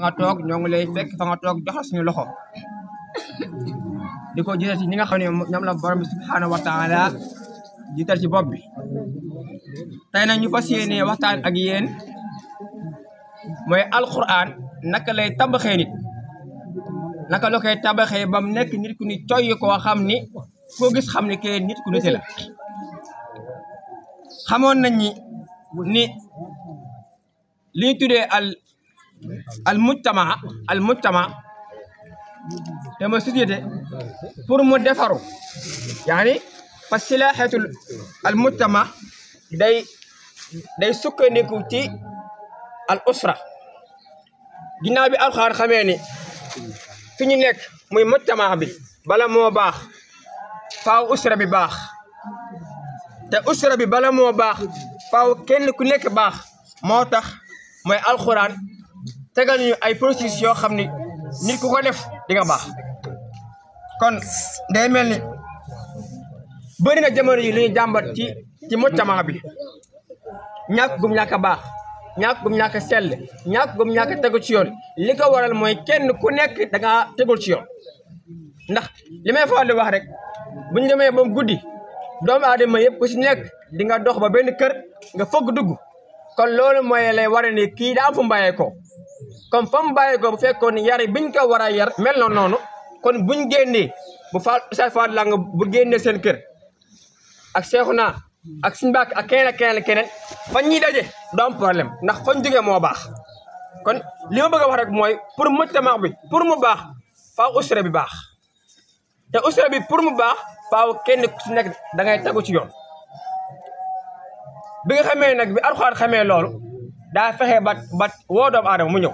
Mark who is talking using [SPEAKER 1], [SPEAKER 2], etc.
[SPEAKER 1] nga toog ñoo ngi lay fekk fa nga toog jox la suñu loxo di ko jiital ci ñi nga xam ne ñoom la borom bi subhanahu wa taala jiital ci bopp bi tey nag ñu fas yéene waxtaan ak yéen mooy alquran naka lay tabaxee nit naka la koy tabaxee ba mu nekk nit ku ni coy koo xam ni koo gis xam ni kee nit ku nite la xamoon nañ ni li ñu tuddee al mujtama te mooy société pour mu defaru yaani fa silaahatul al mujtama day sukkandiku ci al usra ginnaaw bi alxuraan xamee ni fi ñu nekk muy mujtama bi bala moo baax faaw usra bi baax te usra bi bala moo baax faaw kenn ku nekk baax moo tax mooy alxuraan tegal ñu ay processus yoo xam ni nit ku ko def di nga baax kon day mel ni bëri na jamono yi li ñu jàmbat ci mujtama bi ñàkk gum ñàkk a baax ñàkk gum ñàkk a sell ñàkk gum ñàkk a tegu ci yoon li ko waral mooy kenn ku nekk da ngaa tegul ci yoon ndax li may faral di wax rek bu ñu demee ba guddi doomu aadama yëpp ku si nekk di nga dox ba benn kër nga fëgg dugg kon loolu mooy lay war ni kii daa am fu mu bàyyeekoo comme fa mu bàyyeekoo bu fekkoon ni yar biñ ko war a yar mel na noonu kon buñ génnee bu sa faat la nga bu génnee seen kër ak Seexuna ak suñu mbàkk ak keneen fan ñuy daje du am problème ndax fañ jógee moo baax kon li ma bëgg a wax rek mooy pour mujtama bi pour mu baax faaw usra bi baax te usra bi pour mu baax faaw kenn ku ci nekk da ngay tegu ci yoon bi nga xamee nag bi alxuraan xamee loolu daa fexe ba woo doomu aadama mu ñëw